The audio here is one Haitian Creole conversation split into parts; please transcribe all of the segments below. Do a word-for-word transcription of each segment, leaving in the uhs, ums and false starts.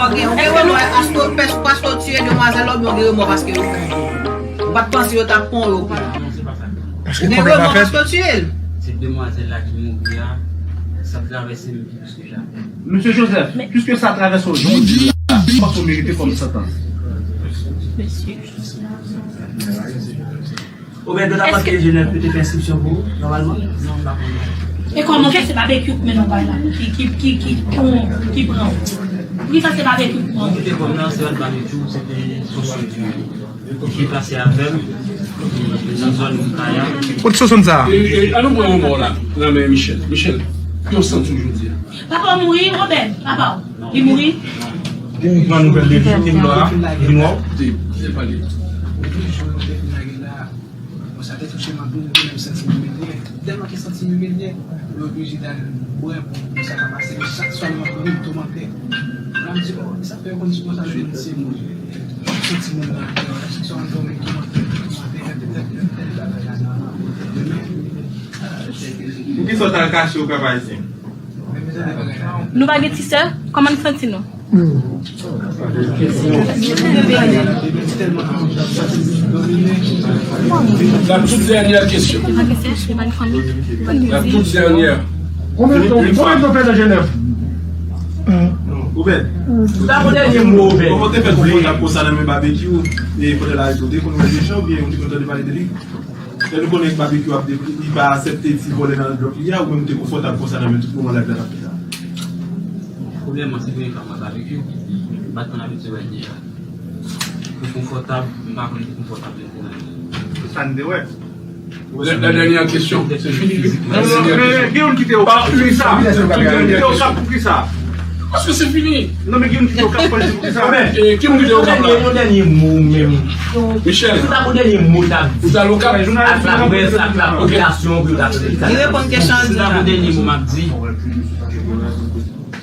Ou gen remò paske w tiye demwazèl la oubyen w gen remò paske yo pran w? Ou pa t panse yo t ap pran w yo pran w? Ou gen remò paske w tiye l? Se demwazèl la ki mouri a, sa travèse m plis ke jamè. Mesye Joseph, piske sa travèse w jodi a, kisa w merite kòm santans? Oubyen, yo ta panse ke Jenèf te fè enskripsyon pou ou, nòmalman? E kòman fè se Babekyou k mennen w bay la, ki, ki, ki, ki, ki, ki pran w? Poukisa se Babekyou k pran w? Kite kòm nan, se Babekyou, se te sosyo ki, ki plase avè m, nan zòn Moutaya. Kot sosyo sa? E, e, an nou pran yon mò la, nan men Michel. Michel, ki w santi w jodi a? Papa w mouri, Robert, papa w. Li mouri? Ou pran nouvèl de li, li mò a, li mò? Di, di pale. Bon, sa te touche m anpil, mwen menm santi m imilye. Tèlman ke santi m imilye, mwen oblije t al bwè pou, pou sa pa pase. Men chak swa m ap mouri, m toumante. Mwen ap di, oh, sa fè yo konn sou konsa, yo konn se moun. Soti moun nan atè, chak swa m ap dòmi, m toumante, m toumante, men petèt ke tèl bagay la nan. Poukisa w t al kache w Kap Ayisyen? Nou pa gen ti sè? Kòman n santi nou? La toute dernière question. La toute dernière. Konbyen tan, konbyen tan w fè nan Jenèf? Oubyen, ou ta pou dènye mo, Oubyen. Kòman w te fè konprann ap konsa nan men Babekyou? E pandan l arete w, te konn wè deja oubyen ou te konn tande pale de li? Lè nou konnen Babekyou ap de, li pa aksepte ti vòlè nan blòk li a, ou menm ou te konfòtab konsa nan men tout moman live la t ap fèt la? Premyèman, se premye fwa m wè Babekyou. M pa t konn abitye wè l deja. Pou konfòtab, m pa konn pou konfòtab li te nan men. Sa n te wè. La, la dernière question, c'est fini. Non, non, men gen youn ki te Okap pou kisa? Ki te Okap pou kisa? Paske se fini. Non, men gen youn ki te Okap pou kisa? E, ki moun ki te Okap la? Yon dènye mo menm. Michel. Sa pou dènye mo ta di. Ou ta Okap? Ak laprès, ak lapopilasyon, pou yo ta fè sa. Li reponn kesyon an di la. Sa pou dènye mo m ap di.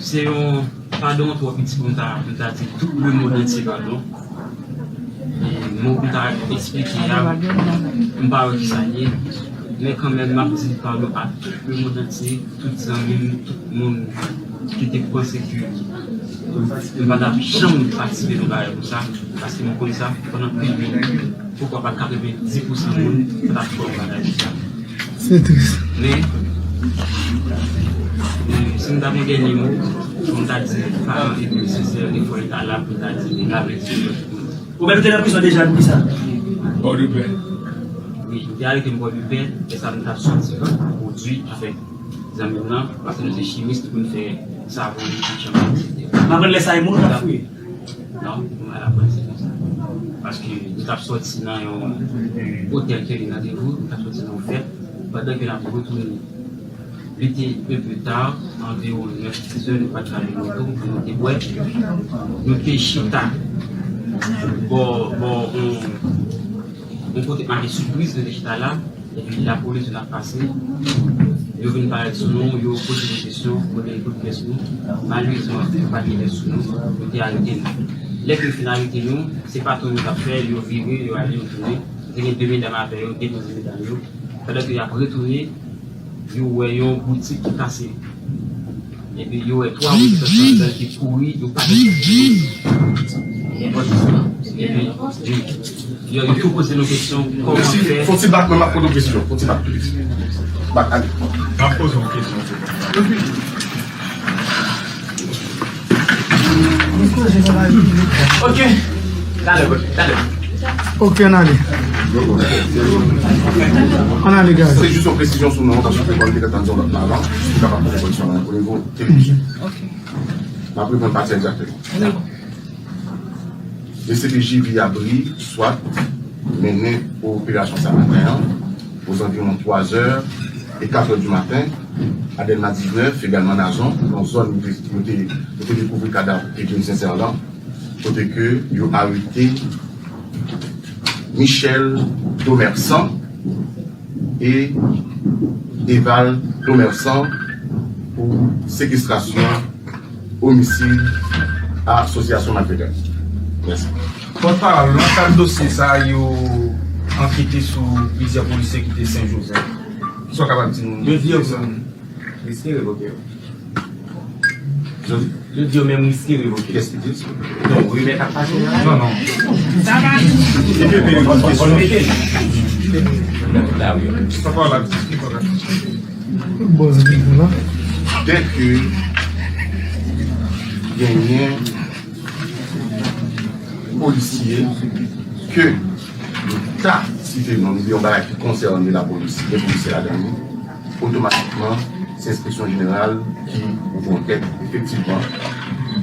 Se yon padon twò piti pou m ta, pou m ta di tout le monde entier padon. E mo pou m ta eksplike a, m pa wè kisa l ye. Men kanmenm, m ap di padon a tout le monde entier, tout zanmi m, tout moun ki te panse ke m pa t ap janm patisipe nan bagay konsa, paske m konn sa, pandan anpil moun, poukwa pa katrevenndis pousan moun, pa t ap fè yon bagay konsa. Se tris. Men, si m ta gen dènye mo, m ta di paran epi sensè, efò yo ta la pou m ta di, lave di yo. Ou menm te nan prizon deja pou kisa? Pòdepè. Wi, yo te arete m Pòdepè, lè sa m t ap sòti pwodui avèk zanmi m nan, paske nou se chimis, nou konn fè savon, etsetera. M aprann lè sa e moun k ap fouye. Non, m al aprann se konsa. Paske nou t ap sòti nan yon otèl ke li nan Devou, nou t ap sòti nan yon fèt, pandan ke n ap retounen. Li te enpe ta, anviwon nèf, dis zè, nou pa t ka leve tò, nou te bwè. Nou te chita bò, bò, yon, yon kote k make sipriz, nou te chita la. Epi lapolis vin ap pase. Yo vin parèt sou nou, yo poze nou kesyon, yo vin kout pyès nou. Malerezman, yo pa t gen pyès sou nou, yo te arete nou. Lè ke yo fin arete nou, se patwon nou t ap fè, yo vire, yo ale, yo tounen. Te gen de medam avè yo, depoze medam yo. Pandan ke y ap retounen, yo wè yon boutik ki kase. Epi yo wè twa moun ki sòti anndan ki kouri, yo pa t. Epi yo, yo tou poze nou kesyon, kòman fè. Fon ti bak, mwen m ap poze yon kesyon. Fon ti bak tou piti. Bak, ale. M ap poze yon kesyon. Ok. Talè, talè. Ok, ann ale. Ann ale, guys. Se jis yon presizyon sou non, paske mwen te gentan di yon lòt non avan, pou kapab poze yon kesyon nan yon nivo teknik. Ok. M ap reponn pati egzakteman. Dakò. D C P J V Abri, swat, mennen operasyon sa maten an, ozanviwon twa zè e kat è di maten, a Dèlma diznèf, egalman Nazon, nan zòn nou te, nou te, nou te dekouvri kadav Edwin Sincère lan, kote ke yo arete Michel Domersan e Eval Domersan pou sekestrasyon, omisid, asosyasyon malfetè. Mèsi. Pòtpawòl, nan kad dosye sa a, yo ankete sou plizyè polisye ki te Sen Jozèf. Kisa w kapab di nou? Yo di yo pran. Respire, ok. Yo di yo menm riske revoke. Kiyès ki di sa? Non, rimè k ap pase la. Non, non. Sa pa. Dèke genyen polisye ke nou ta site non, nou di yon bagay ki konsène lapolis, gen polisye ladan li, otomatikman, se enspeksyon jeneral ki ouvri ankèt. Efektivman,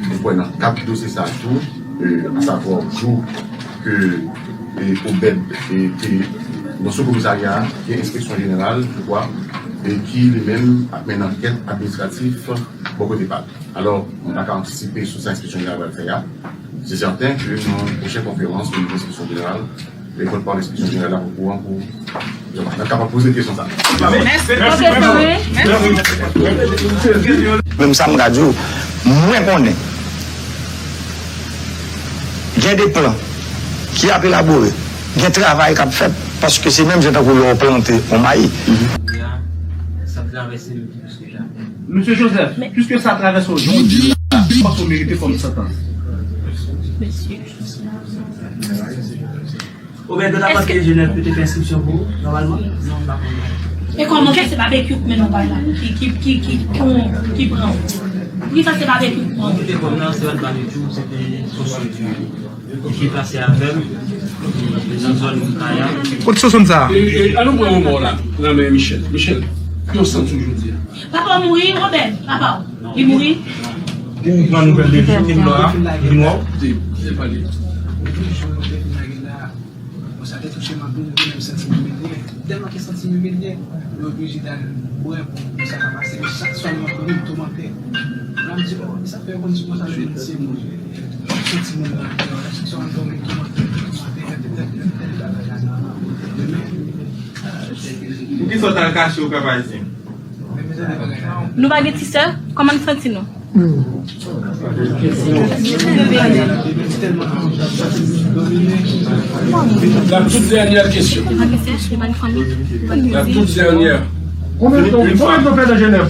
nou kwè nan kad dosye sa a tou, e, asavwa jou ke, e, Obed, e, te nan sou komisarya, gen enspeksyon jeneral, je crois, e ki li menm ap mennen ankèt administratif bò kote pa l. Alò, mwen pa ka antisipe sou sa enspeksyon jeneral pral fè a. Se sèten ke nan pwochen konferans, o nivo enspeksyon jeneral, e pòtpawòl enspeksyon jeneral la okouran pou n ap kapab poze kesyon sa a. Mèsi. Mèsi. Menm sa m ka di w, mwen konnen gen de plan ki ap elabore, gen travay k ap fèt, paske se menm jan tankou lè w plante yon mayi. Sa travèse m plis ke jamè. Mesye Joseph, piske sa travèse w jodi a, ou panse w merite kòm santans? Oubyen yo ta panse ke Jenèf yo te fè enstriksyon pou ou, nòmalman? E kòman ke se babekyou k mennen w bay la? Ki, ki, ki, ki, ki, ki pran w? Poukisa se babekyou k pran w? Kite kòm nan, se pa t babekyou, se te sòsyon ki, ki plase avè m, e, nan zòn Montaya. Kot sòsyon sa? E, e, an nou pran yon mò la, nan men Michel. Michel, ki w santi w jodi a? Papa w mouri, Robert, papa w. Li mouri? Ou pran nouvèl de li, li mò a, li mò. Di, di pale. Bon, sa te touche m anpil, mwen menm santi m imilye. Tèlman ke santi m imilye, mwen oblije t al bwè pou, pou sa pa pase. Men chak swa m ap mouri, m toumante. La, m di, oh, sa fè yo konn di konsa, yo konn se moun. Santi moun nan atè, chak swa m ap dòmi, m toumante, m toumante, mwen te tèt, mwen te tèt bagay la nan demen. Poukisa w t al kache w Kap Ayisyen? Nou pa gen ti sè? Kòman n santi nou? La toute dernière question. La toute dernière. Konbyen tan, konbyen tan w fè nan Jenèf?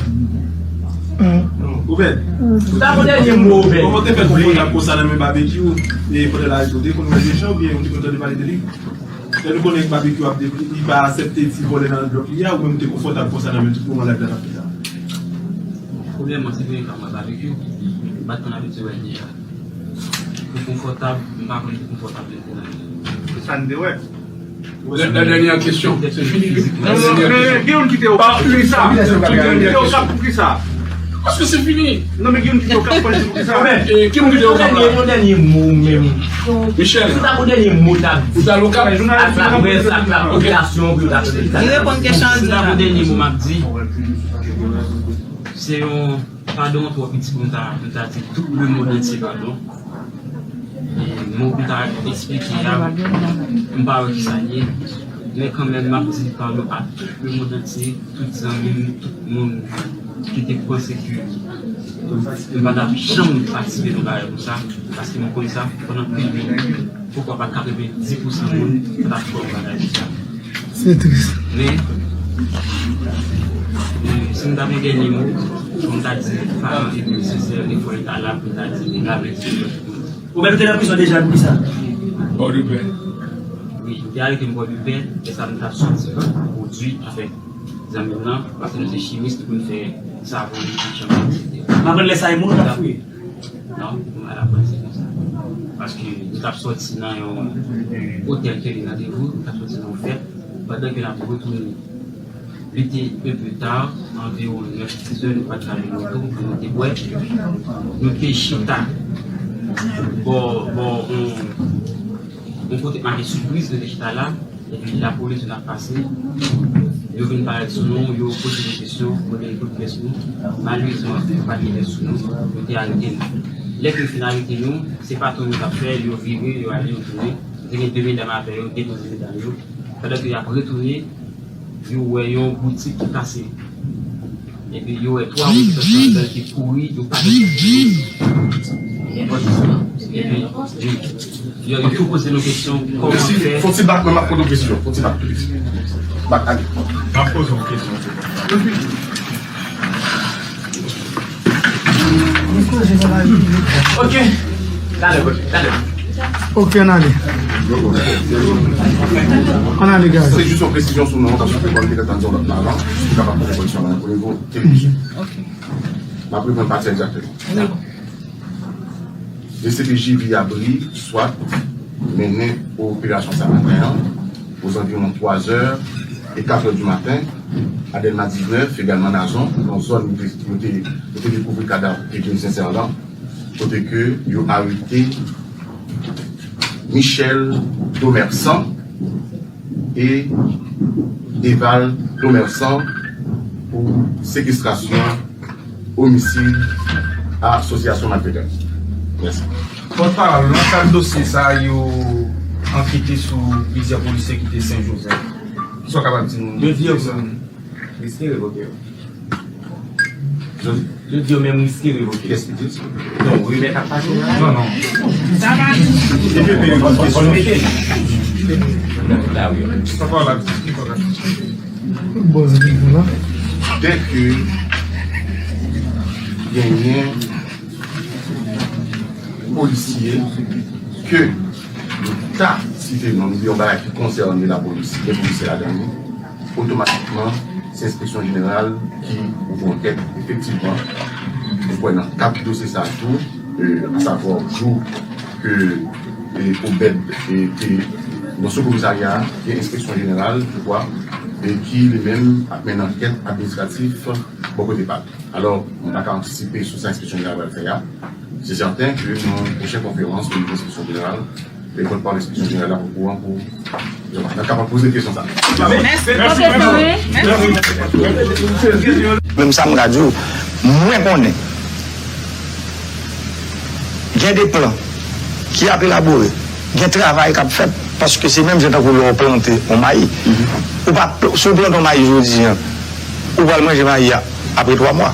Oubyen, ou ta gon dènye mo, Oubyen. Kòman w te fè konprann ap konsa nan men Babekyou? E pandan l arete w, te konn wè deja oubyen ou te konn tande pale de li? Lè nou konnen Babekyou ap de-, li pa aksepte ti vòlè nan lòt li a, ou menm ou te konfòtab konsa nan men tout moman live la t ap fèt la? Premyèman, se premye fwa m wè Babekyou, m pa t konn abitye wè l deja. Pou konfòtab, m pa konn pou konfòtab li pou nan. Se sa n te wè. La, la dernière question, c'est fini. Non, non, men gen youn ki te okap pou ki sa? Gen youn ki te okap pou ki sa? Paske se fini. Non, men gen youn ki te okap pou ki sa? E, ki moun ki te okap la? Yon dènye mo menm. Michel. Si ta pou dènye mo ta di. Ou ta lokap? Ak laprès, ak lapopilasyon, pou yo ta tande. Li reponn kesyon an. Si ta pou dènye mo m ap di, se yon padon twò piti pou m ta, pou m ta di tout lemonn antye padon. E mo pou m ta eksplike a, m pa wè ki sa l ye. Men kanmenm, m ap di padon a tout lemonn antye, tout zanmi m, tout moun ki te panse ke m pa t ap janm patisipe nan bagay konsa, paske m konn sa, pandan anpil moun, poukwa pa katrevenndis pousan moun, pa t ap fè yon bagay konsa. Se tris. Men, e, si m ta gen dènye mo, pou m ta di paran epi sè, e fò yo ta la pou m ta di, la mèsi. Ou menm te nan prizon deja pou kisa? Pòdepè. Wi, yo te arete m Pòdepè, lè sa m t ap sòti pwodui avèk zanmi m nan, paske nou se chimis, nou konn fè savon, nou konn chanpay, etsetera. M aprann lè sa e moun ou t ap fouye? Non, m pa t aprann se konsa. Paske nou t ap sòti nan yon otèl ke li randevou, nou t ap sòti nan yon fèt, pandan ke n ap retounen. Li te un peu tard, anviwon nèf, dis è, nou pa t ka jwenn moto, pou nou te bwè. Nou te chita bò, bò, yon, yon kote k make Sipriz, nou te chita la. Epi lapolis vin ap pase. Yo vin parèt sou nou, yo poze nou kesyon, mande nou tout pyès nou. Malerezman, yo pa t gen pyès sou nou, yo te arete nou. Lè ke yo fin arete nou, se patwon nou t ap fè, yo vire, yo ale, yo tounen. Te gen de medam avè yo, depoze medam yo. Pandan ke y ap retounen, yo wè yon boutik ki kase. Epi yo wè twa resòtisan ki kouri, yo pa t. Epi yo, yo tou poze nou kesyon, kòman fè. Fon ti bak, mwen m ap poze w kesyon. Fon ti bak, plis. Bak, ale. M ap poze w kesyon. Mesye, Ok. Talè, talè. Ok, ann ale. Ann ale, guys. Se jis yon presizyon sou non, paske kòm te gentan di yon lòt non avan, m kapab poze koreksyon nan yon nivo televizyon. Ok. M ap reprann pati a egzakteman. Dakò. D C P J Viyabri, Swat, mennen operasyon sa maten an, ozanviwon twazè e katrè di maten, a Dèlma diznèf, egalman Nazon, nan zòn yo te, yo te, yo te dekouvri kadav Eugène Sincère lan, kote ke yo arete Michel Domersan e Eval Domersan pou sekestrasyon, omisid, asosyasyon malfetè. Mèsi. Pòtpawòl, nan kad dosye sa a, yo ankete sou plizyè polisye ki te Sen Jozèf. Kisa w kapab di nou? Yo di yo riske revoke yo. Yo di yo menm riske revoke. Kiyès ki di sa? Non, rimè k ap pase la. Non, non. Sa pa di. Sa pa la. Dèke genyen polisye ke nou ta site non, nou di yon bagay ki konsène lapolis, gen polisye ladan li, otomatikman, se enspeksyon jeneral ki ouvri ankèt. Efektivman, nou kwè nan kad dosye sa a tou, e, asavwa jou ke, e, Obed, e, te nan sou komisarya a, gen enspeksyon jeneral, je crois, e ki li menm ap mennen ankèt administratif bò kote pa l. Alò, mwen pa ka antisipe sou sa enspeksyon jeneral pral fè a. Se sèten ke nan pwochen konferans o nivo enspeksyon jeneral, e pòtpawòl enspeksyon jeneral la okouran pou yo kapab poze kesyon sa. Mèsi. Mèsi. Menm sa m ka di w, mwen konnen gen de plan ki ap elabore, gen travay k ap fèt, paske se menm jan tankou lè w plante yon mayi. Ou pa, si w plante yon mayi jodi a, ou pral manje mayi a apre twa mwa.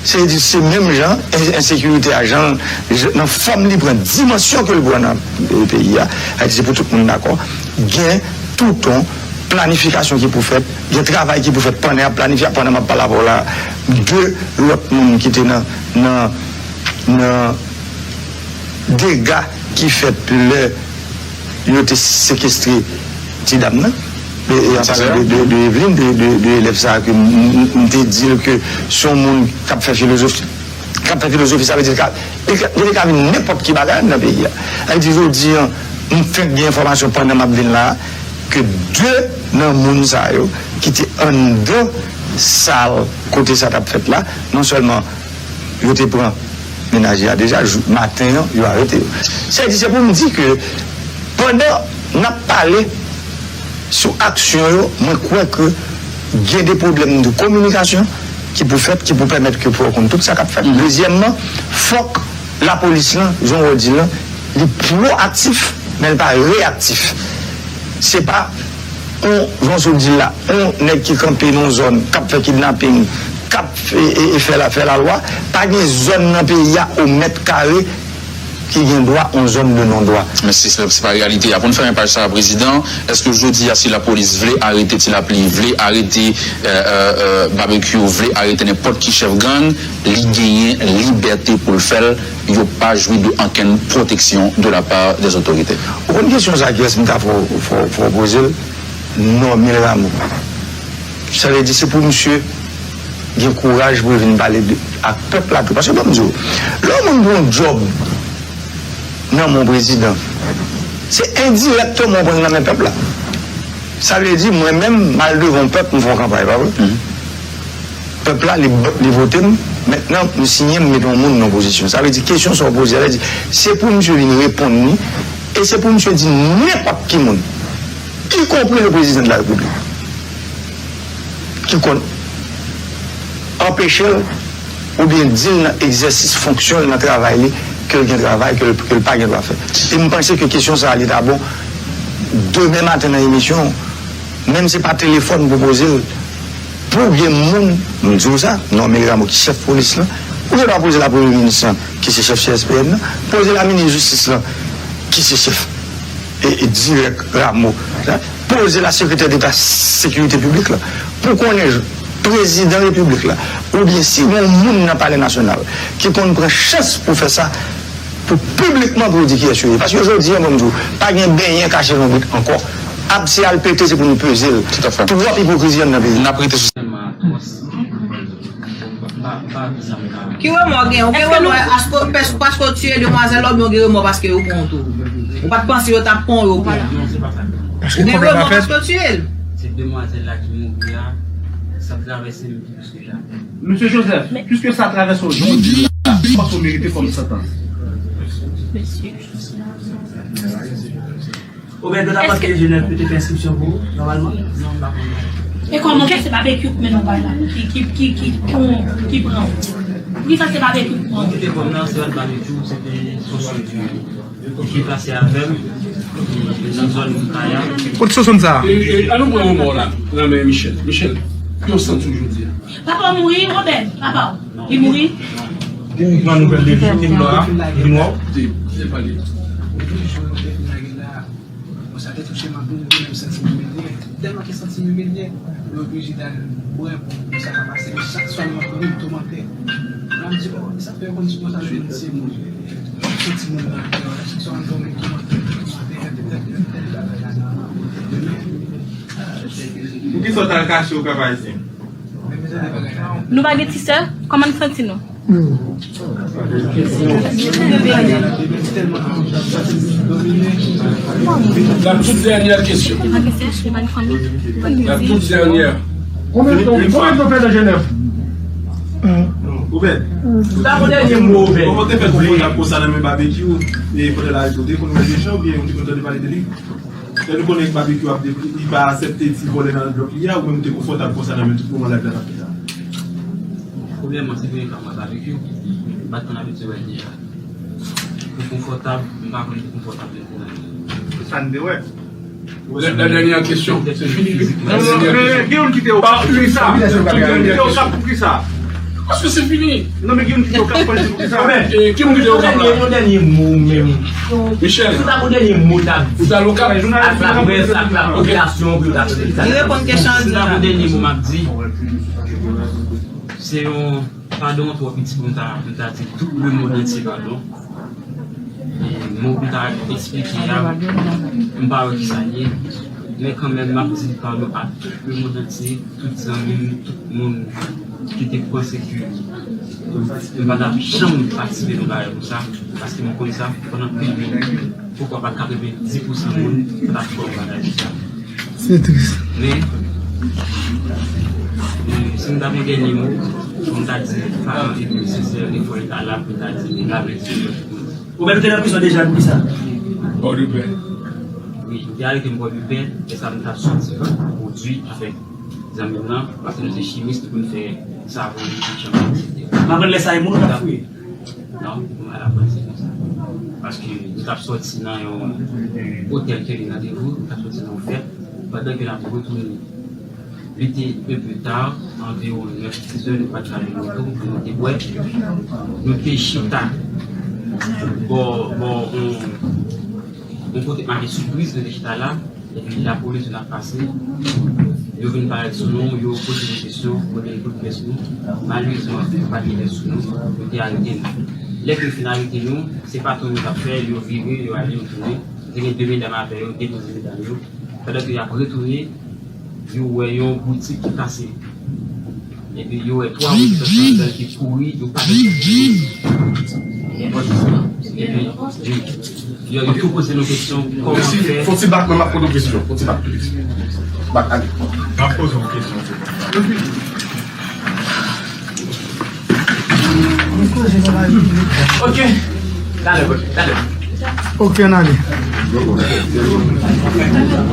Se di, se menm jan en- ensekirite a, jan, jan, nan fòm li pran, dimansyon ke l pran nan, e, peyi a, sa di se pou tout moun dakò, gen toutan planifikasyon ki pou fèt, gen travay ki pou fèt pandan y ap planifye, pandan m ap pale avè w la, de lòt moun ki te nan, nan, nan dega ki fèt lè yo te sekestre ti dam nan. E, e, an palan de, de, de Eveline, de, de, de elèv sa a ke m, m, m te di l ke se yon moun k ap fè filozofi. K ap fè filozofi, sa vle di l ka, li ka, li ka vin nenpòt ki bagay nan peyi a. Sa vle di, jodi a, m fenk gen enfòmasyon pandan m ap vin la a, ke de nan moun sa yo ki te anndan sal kote sa t ap fèt la, non sèlman yo te pran menaj li a deja, jou, maten an, yo arete yo. Sa vle di, se pou m di ke pandan n ap pale sou aksyon yo, mwen kwè ke gen de pwoblèm de kominikasyon ki pou fèt, ki pou pèmèt ke pou yo konn tout sa k ap fèt. Dezyèmman, fòk lapolis lan, jan w di l lan, li pwoaktif, men l pa reyaktif. Se pa yon, jan w di l la, yon nèg ki kanpe nan yon zòn, k ap fè kidnaping, k ap, e, e, e fè la, fè lalwa, pa gen zòn nan peyi a o mèt kare ki gen dwa yon zòn de non dwa. Men se, se, se pa reyalite a. Pou n fèmen paj sa a, Prezidan, èske jodi a, si lapolis vle arete Ti Lapli, vle arete, e, e, e, Babekyou, vle arete nenpòt ki chèf gang, li genyen libète pou l fè l, yo pa jwi de okenn pwoteksyon de la part des autorités? Ou konn kesyon sa a, kiyès m ta fè w, fè w, fè w poze l? Normil Rameau. Sa vle di, se pou misye gen kouraj pou l vin pale de, ak pèp la tou. Paske, ban m di w, lè yon moun pran yon djòb nan men yon prezidan, se endirèkteman w pran l nan men pèp la. Sa vle di, mwen menm, m al devan yon pèp, m fè yon kanpay, pa vre? Pèp la, li, li vote m. Mentnan, m siyen, m mete yon moun nan pozisyon. Sa vle di, kesyon sa w poze a, vle di, se pou misye vin reponn li, e se pou misye di nenpòt ki moun, ikonpri le président de la République, ki konn anpeche l oubyen di l nan egzèsis fonksyon l, nan travay li, ke l gen travay, ke l, ke l pa gen dwa fè. E m panse ke kesyon sa a, li ta bon, demen maten nan emisyon, menm se pa telefòn pou poze l, pou gen moun, m di w sa, nonmen Rameau ki chèf polis lan, ou gen dwa poze l a premye minis lan, ki se chèf C S P N nan, poze l a minis jistis lan, ki se chèf e, e dirèk Rameau, poze l a sekretè deta sekirite piblik la, pou konnen prezidan repiblik la, oubyen si gen yon moun nan Palè Nasyonal ki konn pran chans pou fè sa, pou piblikman pou yo di kiyès yo ye. Paske jodi a, ban m di w, pa gen benyen kache nan bout ankò. Ab se al pete, se pou nou peze l. Twòp ipokrizi anndan peyi a. N ap rete sou. Ki remò w gen? Ou gen remò paske, paske w tiye demwazèl la, oubyen w gen remò paske yo pran w tou? Ou pa t panse yo t ap pran w, yo pran w? Ou gen remò paske w tiye l? Se demwazèl la ki mouri a, sa travèse m plis ke jamè. Mesye Joseph, piske sa travèse w jodi a, ou panse w merite kòm santans? Oubyen, yo ta panse ke Jenèf te fè enskripsyon pou ou, nòmalman? E kòman fè se Babekyou k mennen w bay la, ki, ki, ki, ki, ki, ki pran w? Poukisa se Babekyou k pran w? Ki te pran m nan, se pa t Babekyou, se te Sosonn ki, ki plase avè m, e, nan zòn Kaya. Kot Sosonn sa? E, e, an nou pran remò la nan men Michel. Michel, ki w santi w jodi a? Papa w mouri, Robert, papa w. Li mouri? Ou pran nouvèl de li, li mò a, li mò? Di, di pale. Bon, sa te touche m anpil, mwen menm m santi m imilye. Tèlman ke santi m imilye, mwen oblije t al bwè pou, pou sa pa pase. Men chak swa m ap ri, m toumante. Mwen ap di, "Oh, sa fè yo konn sipòte avè m, se moun." M santi moun nan atè, chak swa m dòmi, m toumante. Poukisa w t al kache w, papa Ayisyen? Nou pa gen ti sè? Kòman n santi nou? La toute dernière question. La toute dernière. Konbyen tan, konbyen tan w fè nan Jenèf? Obed, ou ta pou dènye mo, Obed. Kòman w te fè konfòtab konsa nan men Babekyou? E pandan l arete w, te konn wè deja oubyen ou te konn tande pale de li? Lè nou konnen Babekyou ap de-, li pa aksepte ti vòlè nan blòk li a, ou menm ou te konfòtab konsa nan men tout moman live la t ap fèt la? Premyèman, se premye fwa m wè Babekyou, m pa t konn abitye wè l deja. Pou konfòtab, m pa konn pou konfòtab menm pou mwen. Se sa n te wè. La, la dernière question, c'est fini. Non, non, men gen youn ki te Okap pou ki sa? Gen youn ki te Okap pou ki sa? Paske se fini. Non, men gen youn ki te Okap pou ki sa? E ki moun ki te Okap la? Yon dènye mo menm. Michel. Si ta pou dènye mo ta di. Ou ta Okap? Ak laprès, ak lapopilasyon, pou yo ta tande sa. Li reponn kesyon an di la. Si ta pou dènye mo m ap di, se yon padon twò piti pou m ta, pou m ta di tout lemonn antye padon. E mo pou m ta eksplike a, m pa wè kisa l ye. Men kanmenm, m ap di padon a tout lemonn antye, tout zanmi m, tout moun ki te panse ke m pa t ap janm patisipe nan bagay konsa, paske m konn sa, pandan anpil moun, poukwa pa katrevenndis pousan moun, pa t ap kwè yon bagay konsa. Se tris. Men, e, si m ta gen dènye mo, m ta di, paran epi sè, efò yo ta la pou ta di, lave ti yo. Ou menm te nan prizon deja pou kisa? Pòdepè. Wi, yo te arete m Pòdepè, lè sa m t ap sòti pwodui avèk zanmi m nan, paske nou se chimis, nou konn fè savon, etsetera. M aprann lè sa e moun ou t ap fouye? Non, m al aprann se konsa. Paske nou t ap sòti nan yon otèl ke li nan Devou, nou t ap sòti nan yon fèt, pandan ke n ap retounen. Li te un peu tard, anviwon nèf, dis è, nou pa t ka leve tou, nou te bwè. Nou te chita bò, bò, yon, yon kote make sipriz, nou te chita la, epi lapolis vin ap pase. Yo vin parèt sou nou, yo poze nou kesyon, mande nou kote pyès nou. Malerezman, yo pa t gen pyès sou nou, yo te arete nou. Lè ke yo fin arete nou, se pa tou nou t ap fè, yo vire, yo ale, yo tounen. Te gen de medam avè yo, depoze medam yo. Pandan ke y ap retounen, yo wè yon boutik ki kase. Epi yo wè twa moun ki sòti anndan ki kouri, yo pa t. Epi yo, yo tou poze nou kesyon, kòman fè. Fon ti bak, mwen m ap poze yon kesyon. Fon ti bak tou piti. Bak, ale. M ap poze yon kesyon. Ok. Talè, talè. Ok, ann ale.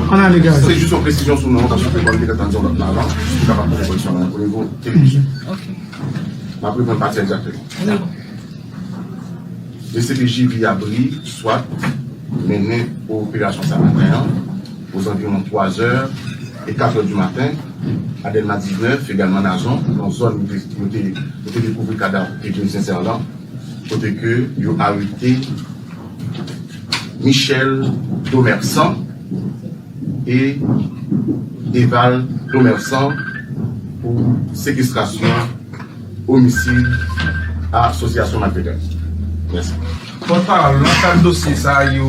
Ann ale, guys. Se jis yon presizyon sou non, paske mwen te gentan di yon lòt la avan, pou kapab pran koreksyon nan o nivo televizyon. Ok. M ap reprann pati a egzakteman. Dakò. D C P J V Abri, swat, mennen operasyon sa maten an, ozanviwon twa zè e kat è di maten, a Dèlma diznèf, egalman Nazon, nan zòn kote yo te, yo te dekouvri kadav Edwin Sincère lan, kote ke yo arete Michel Domersan e Deval Domersan, Pou sekestrasyon, omisid, asosyasyon malfetè. Mèsi. Pòtpawòl, nan kad dosye sa a, yo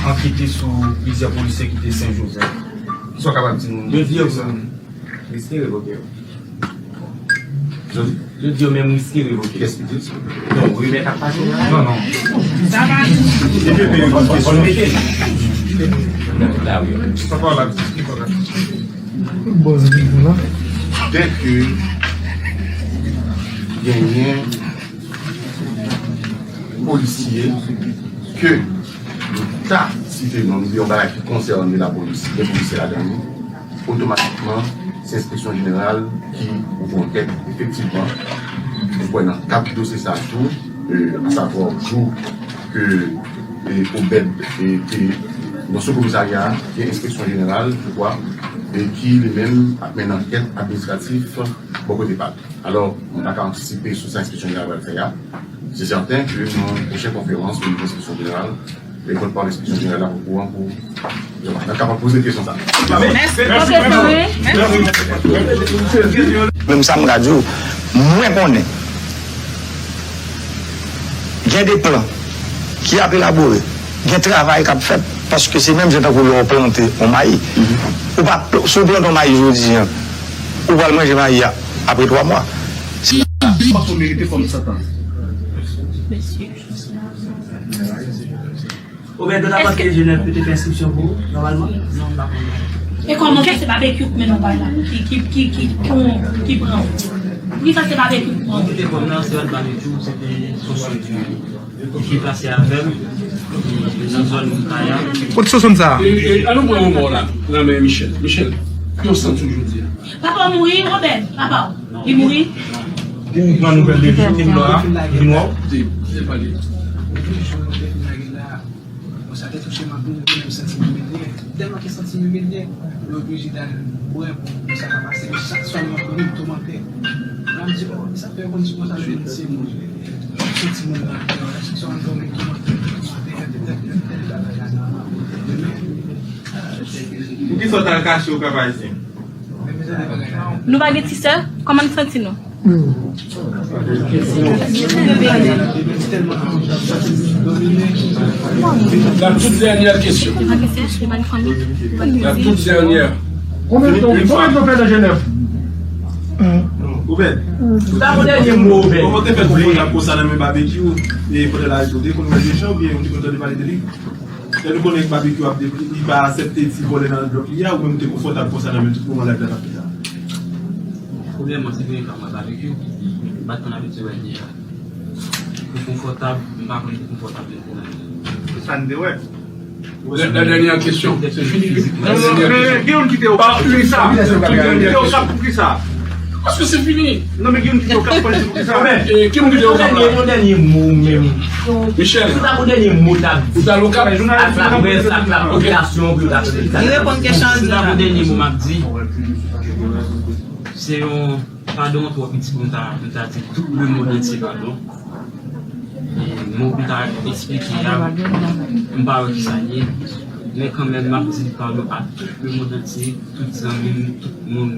ankete sou plizyè polisye ki te Sen Jozèf. Kisa w kapab di nou? Yo di yo riske revoke yo. Yo di yo menm riske revoke. Kiyès ki di sa? Non, rimè k ap pase la. Non, non. Sa pa di. Pòtpawòl la di. Bòz vin la. Dèke genyen polisye ke nou ta site non, nou di yon bagay ki konsène lapolis, gen polisye ladan li, otomatikman, se enspeksyon jeneral ki ouvri ankèt. Efektivman, nou kwè nan kad dosye sa a tou, e, asavwa jou ke, e, Obed, e, te nan sou komisarya, gen enspeksyon jeneral, je crois, e ki li menm ap mennen ankèt administratif bò kote pa l. Alò, mwen pa ka antisipe sou sa enspeksyon jeneral pral fè a. Se sèten ke nan pwochen konferans o nivo enspeksyon jeneral, e pòtpawòl enspeksyon jeneral la okouran pou, n ap kapab poze kesyon sa a. Mèsi. Mèsi. Menm sa m ka di w, mwen konnen gen de plan ki ap elabore, gen travay k ap fèt, paske se menm jan tankou lè w plante yon mayi. Ou pa, si w plante yon mayi jodi a, ou pral manje mayi a apre twa mwa. Ou pa ko merite kòm Satan. Obed, ta panse ke Jenèf te fè enskripsyon pou ou, nòmalman? Non, m pa konnen. E kòman sa se babekyou k mennen w bay la? Ki, ki, ki, ki, ki, ki pran w? Poukisa se babekyou k pran w? Ki te pran m nan, se pa t babekyou, se te yon soldi ki plase avè m, e, nan zòn Montaya. Kote soson sa? E, e, an nou pran yon mò la, nan men Michel. Michel, ki w santi w jodi a? Papa w mouri, Obed, papa w. Li mouri? Ou pran nouvèl de li, ki mò a? Li mò? Di, di pale. Bon, sa te touche m anpil, mwen menm m santi m imilye. Tèlman ke santi m imilye, mwen oblije t al bwè pou, pou sa pa pase. Men chak swa, mwen konn toumante. Mwen di, "Oh, sa fè yo konn di konsa, yo konn se moun. Soti moun nan atè, chak swa, mwen konn toumante." Poukisa w t al kache w, Papa Ayisyen? Nou pa gen ti sè? Kòman n santi nou? La toute dernière question. La toute dernière. Konbyen tan, konbyen tan w fè nan Jenèf? Obed, ou ta pou dènye mo, Obed. Kòman te fè pou kontak konsa nan men Babekyou? E pandan l arete, ou te konn wè deja oubyen ou te konn tande pale de li? Lè nou konnen Babekyou ap de-, li pa aksepte ti vòlè nan blòk li a, ou menm ou te konfòtab konsa nan men tout moman live la t ap fèt la? Premyèman, se premye fwa m wè Babekyou. M pa t konn abitye wè l deja. Pou konfòtab, m pa konn pou konfòtab menm pou nan. Se sa n te wè. La, la dernière question, c'est fini, oui. Non, non, men gen youn ki te Okap pou kisa? Gen youn ki te Okap pou kisa? Paske se fini. Non, men gen youn ki te Okap pou kisa? E, ki moun ki te Okap la? Yon dènye mo menm. Michel. Si ta pou dènye mo ta di. Ou ta Okap? Ak laprès, ak lapopilasyon, pou yo ta fè sa. Li reponn kesyon an. Si ta pou dènye mo m ap di, se yon padon twò piti pou m ta, pou m ta di tout lemonn antye padon. E mo pou m ta eksplike a, m pa wè kisa l ye. Men kanmenm, m ap di padon a tout lemonn antye, tout zanmi m, tout moun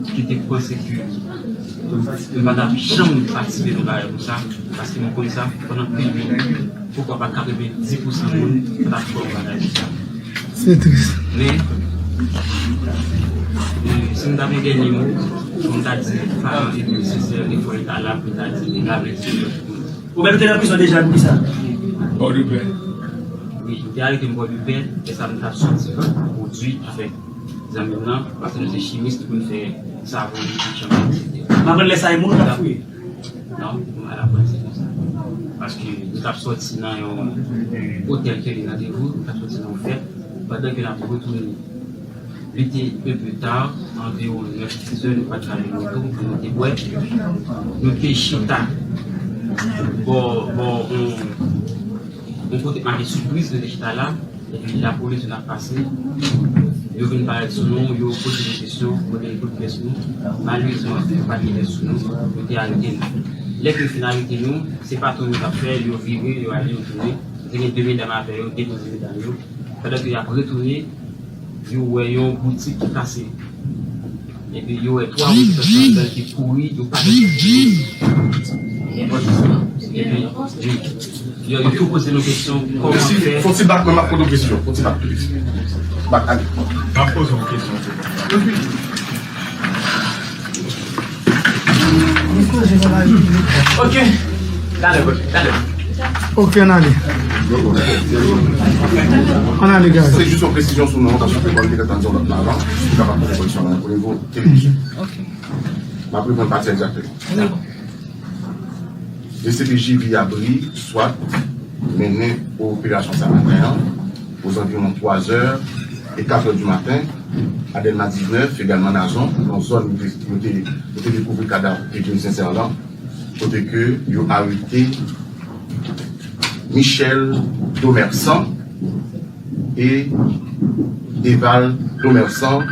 ki te panse ke m pa t ap janm patisipe nan bagay konsa, paske m konn sa pandan anpil moun, poukwa pa katrevenndis pousan moun pa t ap fè yon bagay konsa. Se tris. Men, e, si m ta gen dènye mo, m ta di paran epi sè, efò yo ta la pou ta di, la, mèsi. Ou menm te nan prizon deja pou kisa? Pòdepè. Wi, yo te arete m Pòdepè, e sa m t ap soti pwodui avèk zanmi m nan, paske nou se chimis, pou n fè savon, epi chanpay, etsetera. M aprann lè sa e moun k ap fouye. Non, m al aprann se konsa. Paske nou t ap soti nan yon otèl ke li nan Devou, nou t ap soti nan yon fèt, pandan ke n ap retounen. Li te un peu tard, anviwon nèf, dizè, nou pa t ka jwenn moto pou nou te bwè. Nou te chita bò, bò, yon, yon kote k make Sipriz, nou te chita la. Epi lapolis vin ap pase. Yo vin parèt sou nou, yo poze nou kesyon, mande nou tout pyès nou. Malerezman, yo pa t gen pyès sou nou, yo te arete nou. Lè ke yo fin arete nou, se patou nou t ap fè, yo vire, yo ale, yo tounen. Te gen de medam avè yo, depoze medam yo. Pandan ke y ap retounen, yo wè yon boutik ki kase. Epi yo wè twa reprezantan ladan ki kouri, yo pa t. Epi yo, yo tou poze nou kesyon, kòman fè. Fon ti bak, mwen m ap poze yon kesyon. Fon ti bak, please. Bak, ale. M ap poze yon kesyon. Ok. Talè, talè. Ok, ann ale. Ann ale, guys. Se jis yon presizyon sou non, paske mwen te gentan di yon lòt la avan, si w kapab poze yon kesyon nan yon nivo televizyon. Ok. M ap reponn pati egzakteman. Dakò. D C P J Guy Abri, swat, mennen operasyon sa maten an, ozanviwon twazè e katrè di maten, a Dèlma diznèf, egalman Nazon, nan zòn kote yo te, yo te dekouvri kadav Edwin Sincère lan, kote ke yo arete Michel Domersan e Eval Domersan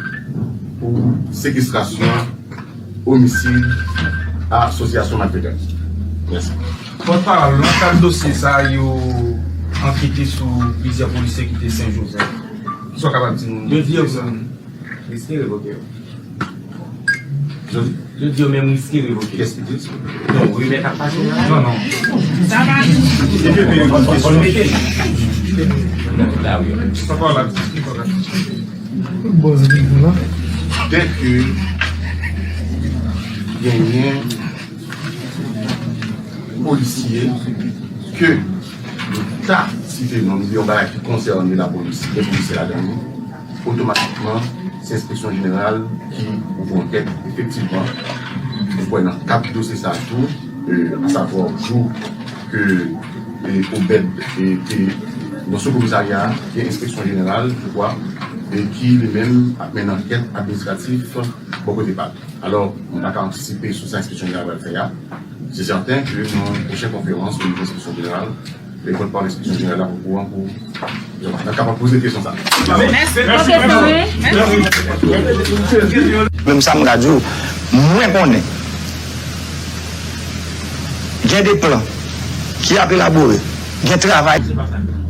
pou sekestrasyon, omisid, asosyasyon malfetè. Mèsi. Pòtpawòl, nan kad dosye sa a, yo ankete sou plizyè polisye ki te Sen Jozèf. Kisa w kapab di nou? Yo di yo riske revoke yo. Yo, yo di yo menm riske revoke. Kiyès ki di sa? Non, rimè k ap pase la. Non, non. Sa pa di. Sa pa la. Bòz li pou la. Dèk ke genyen polisye ke nou ta site non, nou di yon bagay ki konsène lapolis, gen polisye ladan li, otomatikman, se enspeksyon jeneral ki ouvri ankèt. Efektivman, nou kwè nan kad dosye sa a tou, e, asavwa jou ke, e, Obed, e, te nan sou komisarya a, gen enspeksyon jeneral, je crois, e ki li menm ap mennen ankèt administratif bò kote pa l. Alò, mwen pa ka antisipe sou sa enspeksyon jeneral pral fè a. Se sèten ke nan pwochen konferans o nivo enspeksyon jeneral, e pòtpawòl enspeksyon jeneral la okouran pou nou kapab poze kesyon sa a. Mèsi. Mèsi. Mèsi. Menm sa m ka di w, mwen konnen gen de plan ki ap elabore, gen travay.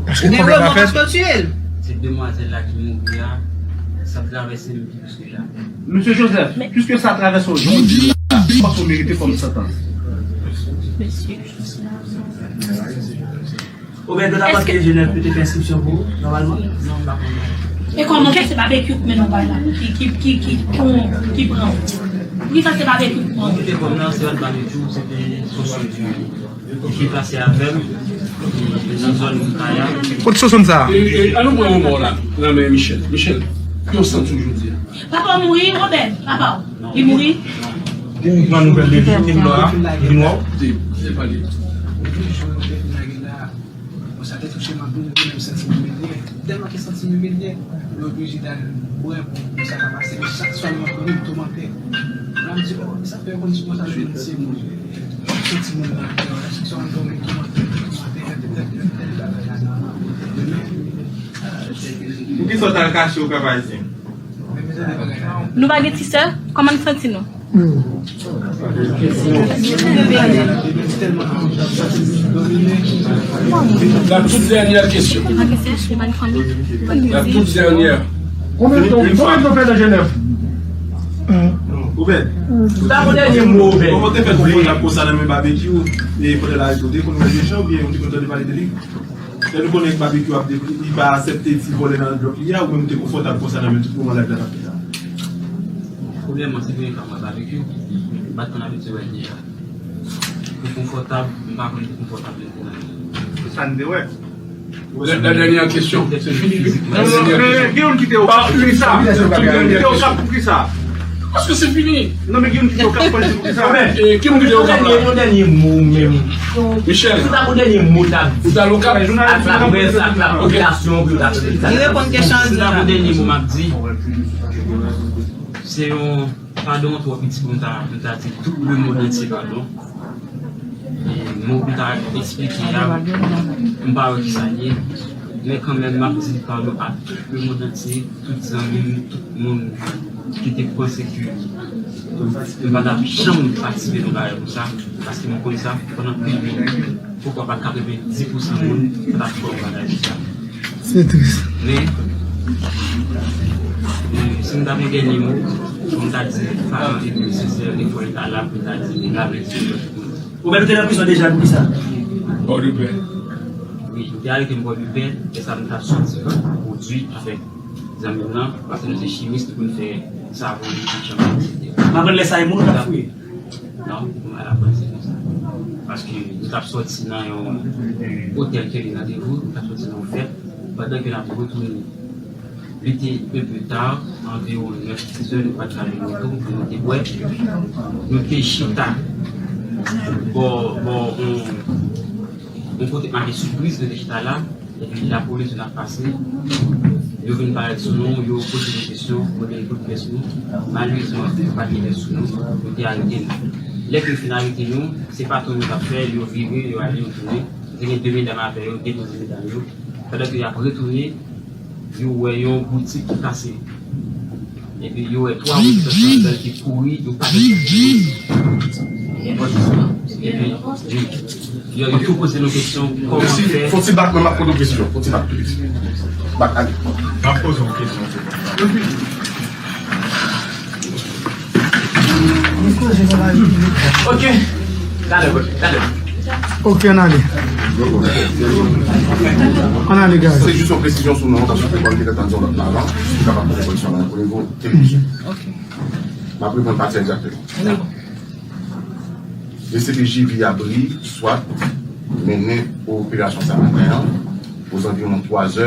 Paske kòb la pa fèt. Se demwazèl la ki mouri a, sa travèse m. Mesye Joseph, piske sa travèse w jodi a, ou panse w merite kòm santans? Obed, yo ta panse ke Jenèf te fè enstriksyon pou ou, nòmalman? Non, m pa konnen. E kòman ke se Babekyou k mennen w bay la? Ki, ki, ki, ki, ki, ki pran w? Poukisa se Babekyou k pran w? Kite kòm nan, se yon Babekyou, se te yon sòsyè. Ki plase avè m nan zòn Montaya. Kot sòsonn sa a? E, e, an nou pran yon mò la, nan men Michel. Michel, ki w santi w jodi a? Papa w mouri, Obed, papa w. Li mouri. Ou pran nouvèl de li, ki m lò a, ki m wè w? Di, di, pale. Bon, sa te touche m anpil, mwen menm santi m imilye. Tèlman ke santi m imilye, mwen oblije t al bwè pou, pou sa pa pase. Men chak swa, mwen konn toumante. La, m di, "Oh, sa fè yo konn di konsa, yo konn se moun." Soti moun nan atè, chak swa, m toumante, toumante, toumante, tèt, tèt, tèt, tèt, tèt, tèt, tèt. Poukisa w t al kache w, papa Ayisyen? Nou pa gen ti sè? Kòman n santi nou? La toute dernière question. La toute dernière. Konbyen tan, konbyen tan w fè nan Jenèf? Obed, ou ta pou dènye mo, Obed. Kòman w te fè konprann ap konsa nan men Babekyou, e pandan l arete w, te konn wè deja oubyen ou te konn tande pale de li? Lè nou konnen Babekyou ap de-, li pa aksepte ti vòlè nan djòb li a, ou menm ou te konfòtab konsa nan men tout moman live la t ap fèt la? Premyèman, se premye fwa m wè Babekyou. M pa t konn abitye wè l deja. Pou konfòtab, m pa konn pou konfòtab menm pou nan. Se sa n te wè. La, la dernière question, c'est fini. Non, non, non, non, gen youn ki te Okap pou ki sa? Gen youn ki te Okap pou ki sa? Paske se fini. Non, men gen youn ki te Okap pou ki sa? E, ki moun ki te Okap la? Yon dènye mo menm. Michel. Se ta pou dènye mo ta di. Ou ta Okap? Ak laprès, ak lapopilasyon, pou yo ta tande sa. Li reponn kesyon an. Se ta pou dènye mo m ap di. Se yon padon twò piti pou m ta, pou m ta di tout lemonn antye padon. E mo pou m ta eksplike a, m pa wè kisa l ye. Men kanmenm, m ap di padon a tout lemonn antye, tout zanmi m, tout moun ki te panse ke m pa t ap janm patisipe nan bagay konsa, paske m konn sa pandan pi de, poukwa pa katrevenndis pousan moun pa t ap fè yon bagay konsa. Se tris. Men, e, si m ta gen dènye mo, Pou m ta di, paran li, se sè, defwa li ta la pou l ta di, li la, men se lòt moun. Ou menm te nan prizon deja pou sa? Pòdepè. Wi, nou te arete m Pòdepè, e sa m t ap sòti pwodui avèk zanmi m nan, paske nou se chimis, nou konn fè savon, li te chanm, etsetera. M aprann lè sa e moun k ap fouye. Non, m al aprann se konsa. Paske nou t ap sòti nan yon otèl ke li nan Devou, nou t ap sòti nan yon fèt, pandan ke n ap retounen. Li te un peu tard, anviwon nèf, dizè, nou pa t ka jwenn moto pou nou te bwè. Nou te chita bò, bò, yon, yon kote make sipriz, nou te chita la. Epi lapolis vin ap pase, yo vin parèt sou nou, yo poze nou kesyon, mande nou tout pyès nou. Malerezman, yo pa t gen pyès sou nou, yo te arete nou. Lè ke yo fin arete nou, se pa tou nou t ap fè, yo vire, yo ale, yo tounen. Te gen de medam avè yo, depoze medam yo. Pandan ke y ap retounen, yo wè yon boutik ki kase. Epi yo wè twa rezotan ladan ki kouri, yo pa t. Epi, wi. Yo, yo tou poze nou kesyon, kòman fè. Fon ti bak, mwen m ap poze yon kesyon. Fon ti bak tou piti. Bak, ale. M ap poze yon kesyon. Ok. Talè, talè. Ok, ann ale. Ann ale, guys. Se jis yon presizyon sou non, paske mwen te gentan di yon lòt la avan, si w kapab poze yon kesyon nan yon nivo televizyon. Ok. M ap reponn pati egzakteman. Dakò. D C P J Viyabri, swat, mennen operasyon sa maten an, ozanviwon twa zè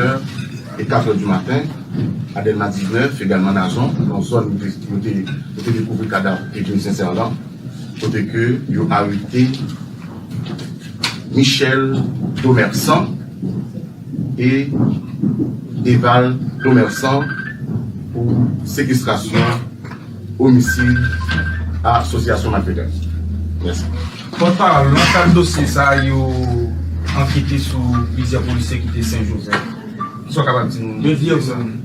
e kat è di maten, a Dèlma diznèf, egalman Nazon, nan zòn nou te, nou te, nou te dekouvri kadav Edwin Sincère lan, kote ke yo arete Michel Domersan e Eval Domersan pou sekestrasyon, omisid, asosyasyon malfetè. Mèsi. Pòtpawòl, nan kad dosye sa a, yo ankete sou plizyè polisye ki te Sen Jozèf. Kisa w kapab di nou? Yo di yo menm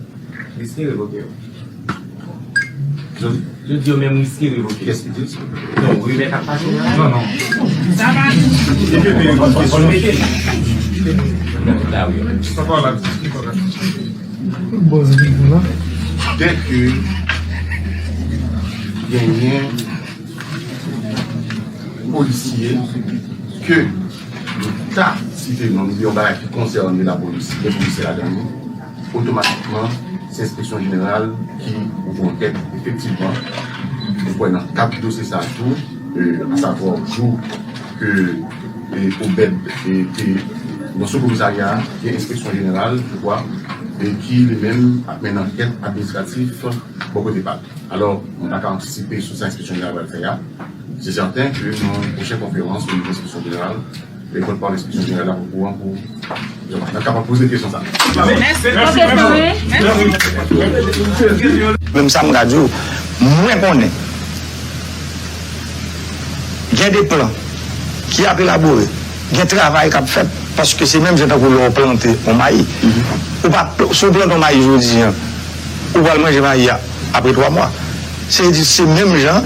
riske revoke yo. Yo di yo menm riske revoke. Kiyès ki di sa? Non, rimè k ap pase la. Non, non. Sa pa di. Sa pa la. Dèke genyen polisye ke nou ta site non, nou di yon bagay ki konsène lapolis, gen polisye ladan li, otomatikman, se enspeksyon jeneral ki ouvri ankèt. Efektivman, nou kwè nan kad dosye sa a tou, e, asavwa jou ke, e, Obed, e, te nan sou komisarya a, gen enspeksyon jeneral, je crois, e ki li menm ap mennen ankèt administratif bò kote pa l. Alò, mwen pa ka antisipe sou sa enspeksyon jeneral pral fè a. Se sèten ke nan pwochen konferans o nivo enspeksyon jeneral, e pòtpawòl enspeksyon jeneral la okouran pou n ap kapab poze kesyon sa. Mèsi. Mèsi. Menm sa m ka di w, mwen konnen gen de plan ki ap elabore, gen travay k ap fèt, paske se menm jan tankou lè w plante yon mayi. Ou pa, si w plante yon mayi jodi a, ou pral manje mayi a apre twa mwa. Se di, se menm jan